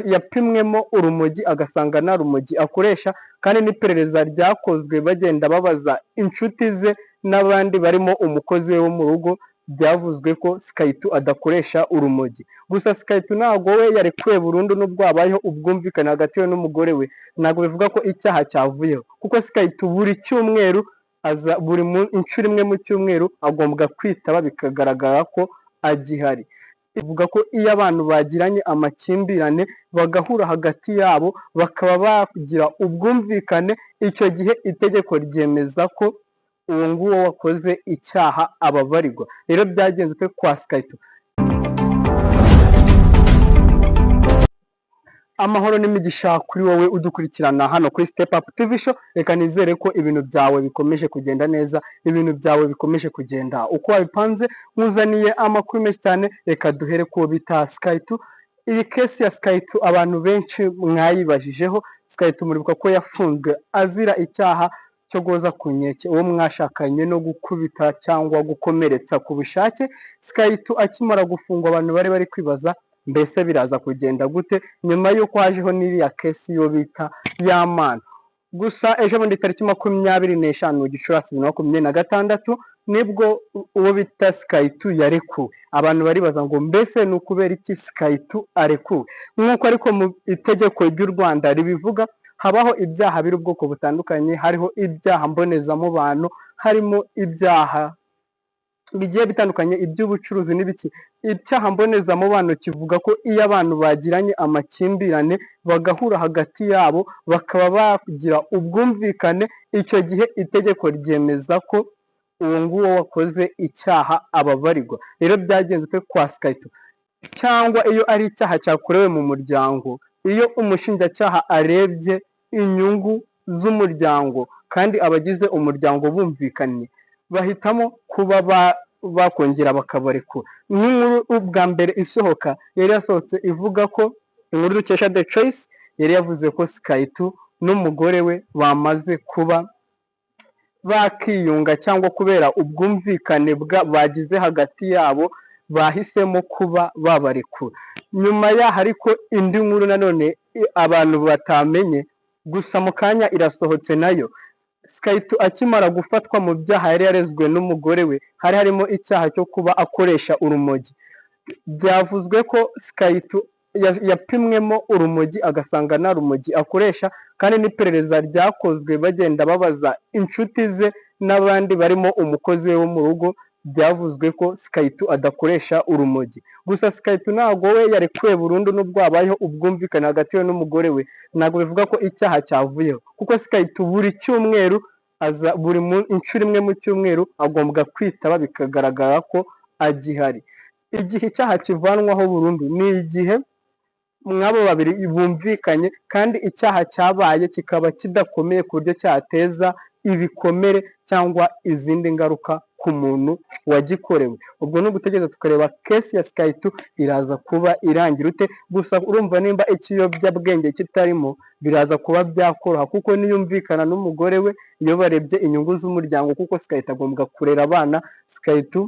Yapimwemo urumogi agasanga nta rumogi akoresha, kandi n'iperereza ryakozwe bagenda babaza inshuti ze n'abandi barimo umukozi we wo mu rugo, byavuzwe ko Sky2 adakoresha urumogi. Gusa Sky2 ntabwo we yarekuwe burundu. Nubwo habayeho ubwumvikane hagati ye n'umugore we, ntabwo bivuga ko icyaha cyavuyeho, kuko Sky2 buri cyumweru aza, buri inshuro imwe mu cyumweru agomba kwitaba bikagaragara ko agihari. Ivuga ko iyo abantu bagiranye amakimbirane bagahura hagati yabo bakaba bagira ubwumvikane, icyo gihe itegeko ryemeza ko uwo nguwo wakoze icyaha ababarirwa. Rero byagenze ute kwa Sky2? Amahoro n'imigisha kuri wowe udukurikirana hano kuri Step Up TV Show. Reka nizere ko ibintu byawe bikomeje kugenda neza, ibintu byawe bikomeje kugenda uko wabipanze. Nkuzaniye amakuru menshi cyane. Reka duhere kuwo bita Sky2. Iyi case ya Sky2 abantu benshi mwayibajijeho. Sky2 muribuka ko yafunzwe azira icyaha cyo guhoza ku nkeke uwo mwashakanye no gukubita cyangwa gukomeretsa ku bushake. Sky2 akimara gufungwa, abantu bari kwibaza mbese biraza kugenda gute nyuma y'uko hajeho n'iriya case yo bita Yampano. Gusa ejo bundi tariki 25 Gicurasi 2026 nibwo uwo bita Sky2 yarekuwe. Abantu baribaza ngo mbese ni ukubera iki Sky2 arekuwe? Nk'uko ariko mu itegeko ry'u Rwanda ribivuga, habaho ibyaha biri ubwoko butandukanye. Hariho ibyaha mbonezamubano, harimo ibyaha bigiye bitandukanye, iby'ubucuruzi n'ibiki. Icyaha mbonezamubano kivuga ko iyo abantu bagiranye amakimbirane bagahura hagati yabo bakaba bagira ubwumvikane, icyo gihe itegeko ryemeza ko uwo nguwo wakoze icyaha ababarirwa. Rero byagenze ute kwa Sky2? Cyangwa iyo ari icyaha cyakorewe mu muryango, iyo umushinjacyaha arebye inyungu z'umuryango kandi abagize umuryango bumvikanye, bahitamo kuba bakongera bakabarekura. Nk'inkuru ubwa mbere isohoka yari yasohotse ivuga ko, inkuru dukesha The Choice, yari yavuze ko Sky2 n'umugore we bamaze kuba bakiyunga, cyangwa kubera ubwumvikane bagize hagati yabo bahisemo kuba babarekura. Nyuma yaho ariko indi nkuru nanone abantu batamenye, gusa mu kanya irasohotse nayo. Sky2 akimara gufatwa mu byaha yari yarezwe n'umugore we, hari harimo icyaha cyo kuba akoresha urumogi. Byavuzwe ko Sky2 yapimwemo urumogi agasanga nta rumogi akoresha, kandi n'iperereza ryakozwe bagenda babaza inshuti ze n'abandi barimo umukozi we wo mu rugo, byavuzwe ko Sky2 adakoresha urumogi. Gusa Sky2 ntabwo we yarekuwe burundu. Nubwo habayeho ubwumvikane hagati ye n'umugore we, ntabwo bivuga ko icyaha cyavuyeho, kuko Sky2 buri cyumweru aza, buri inshuro imwe mu cyumweru agomba kwitaba bikagaragara ko agihari. Igihe icyaha kivanwaho burundu ni igihe mw'abo babiri bumvikanye kandi icyaha cyabaye kikaba kidakomeye ku buryo cyateza ibikomere cyangwa izindi ngaruka ku muntu wagikorewe. Ubwo ni ugutegereza tukareba case ya Sky2 iraza kuba irangira ute. Gusa urumva nimba ikiyobyabwenge kitarimo, biraza kuba byakoroha, kuko niyumvikana n'umugore we, iyo barebye inyungu z'umuryango, kuko Sky2 agomba kurera abana, Sky2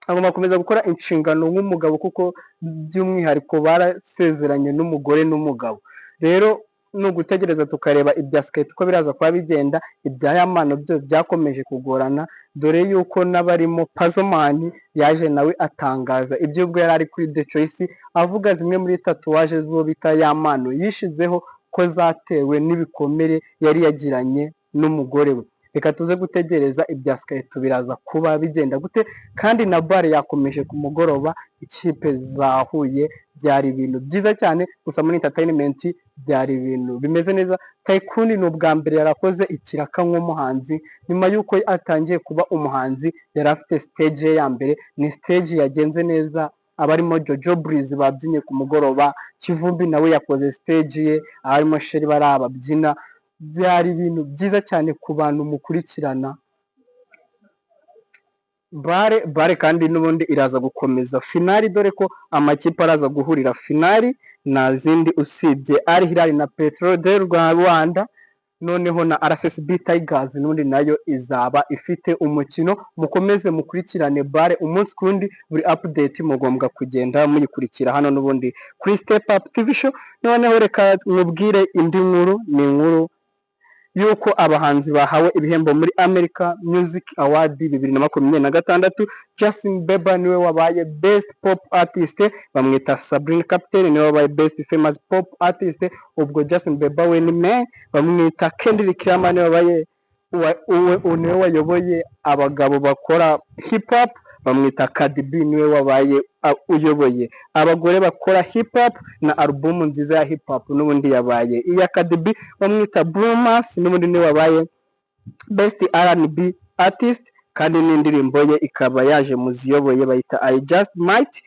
agomba gukomeza gukora inshingano nk'umugabo, kuko by'umwihariko barasezeranye n'umugore n'umugabo. Rero ni ugutegereza tukareba ibya Sky2 uko biraza kuba bigenda. Ibya Yampano byo byakomeje kugorana, dore yuko n'abarimo Pazzo Man yaje nawe atangaza iby'ubwo yari ari kuri The Choice, avuga zimwe muri tatouage z'uwo bita Yampano yishizeho ko zatewe n'ibikomere yari yagiranye n'umugore we. Reka tuze gutegereza ibya Sky2 biraza kuba bigenda gute. Kandi na BAL yakomeje ku mugoroba, ikipe zahuye, byari ibintu byiza cyane. Gusa muri entertainment byari ibintu bimeze neza. Taikun ni ubwa mbere yarakoze ikiraka nk'umuhanzi nyuma y'uko atangiye kuba umuhanzi. Yari afite stage ye ya mbere, ni stage yagenze neza. Abarimo Jojo Breeze babyinnye ku mugoroba, Kivumbi nawe yakoze stage ye, abarimo Sheri bari ababyina. Byari ibintu byiza cyane ku bantu mukurikirana BAL. BAL kandi n'ubundi iraza gukomeza finale, dore ko amakipe araza guhurira finale nta zindi usibye Al Hilal na Petro de Rwanda. Noneho na RSSB Tigers n'ubundi nayo izaba ifite umukino. Mukomeze mukurikirane BAL umunsi ku wundi, buri update mugomba kugenda muyikurikira hano n'ubundi kuri Step Up TV Show. Noneho reka mubwire indi nkuru, ni inkuru y'uko abahanzi bahawe ibihembo muri America Music Award 2026. Justin Bieber niwe wabaye Best Pop Artist, bamwita Sabrina Carpenter niwe wabaye Best Famous Pop Artist. Ubwo Justin Bieber we ni man, bamwita Kendrick Lamar niwe wabaye niwe wayoboye abagabo bakora hip hop, bamwita Cardi B niwe wabaye uyoboye abagore bakora hip hop, na alubumu nziza ya hip hop n'ubundi yabaye iya Cardi B. Bamwita Bruno Mars n'ubundi niwe wabaye Best R&B Artist, kandi n'indirimbo ye ikaba yaje mu ziyoboye, bayita I Just Might,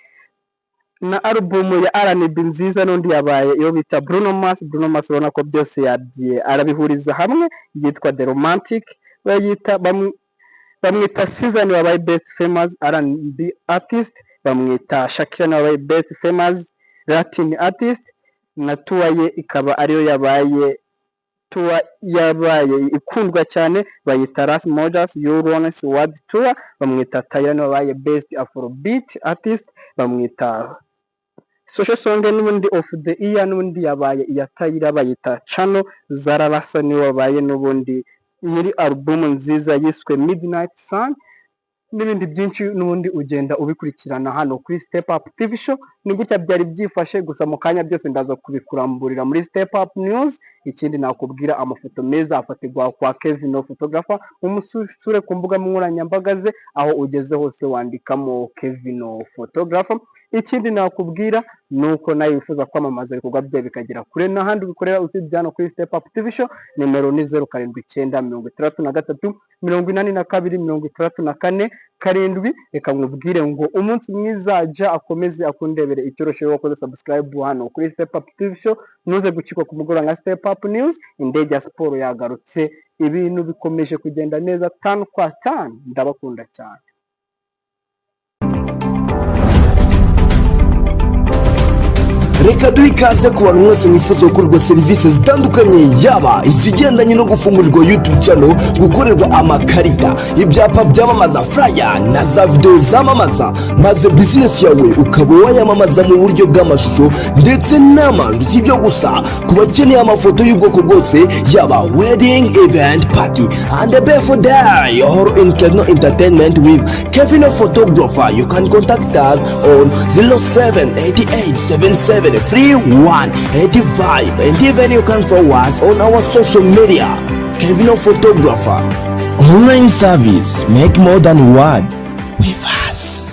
na alubumu ya R&B nziza n'undi yabaye iyo bita Bruno Mars. Bruno Mars ubona ko byose yagiye arabihuriza hamwe, yitwa The Romantic. Bayita bamwita SZA wabaye Best Famous R&B Artist, bamwita Shakira wabaye Best Famous Latin Artist, na tour ye ikaba ariyo yabaye tour yabaye ikundwa cyane, bayita Las Mojas Euronce World Tour. Bamwita Tyla wabaye Best Afrobeat Artist, bamwita Social Song n'ubundi of the Year n'ubundi yabaye iya Tyla, bayita Channel. Zara Larsson niwe wabaye n'ubundi nyiri alubumu nziza yiswe Midnight Sun, n'ibindi byinshi n'ubundi ugenda ubikurikirana hano kuri Step Up TV Show. Ni gutya byari byifashe, gusa mu kanya byose ndaza kubikuramburira muri Step Up News. Ikindi nakubwira, amafoto meza afatirwa kwa Kevin Photographer. Umusure ku mbuga nkoranyambaga ze, aho ugeze hose wandikamo Kevin Photographer. Ikindi nakubwira ni uko nawe wifuza kwamamaza ibikorwa byawe bikagera kure, n'ahandi ubikorera usibye hano kuri Step Up TV Show, nimero ni 0796368264 7. Reka nkubwire ngo umunsi mwiza, jya akomeze akundebere icyoroshye wakoze subscribe hano kuri Step Up TV Show, ntuze gucikwa ku mugoroba nka Step Up News. Indege ya siporo yagarutse, ibintu bikomeje kugenda neza tanu kwa tanu. Ndabakunda cyane. Reka duhe ikaze ku bantu mwese mwifuza gukorerwa serivisi zitandukanye, yaba izigendanye no gufungurirwa YouTube channel, gukorerwa amakarita, ibyapa byamamaza, flyer na za videwo zamamaza, maze bizinesi yawe ukaba wayamamaza mu buryo bw'amashusho ndetse n'amajwi. Si ibyo gusa, ku bakeneye amafoto y'ubwoko bwose, yaba wedding, event, party and the birthday or in Kevin Entertainment with Kevin Photographer, you can contact us on 0788 77 31 85, and even you can follow us on our social media, Kevin Photographer. Online service, make more than one with us.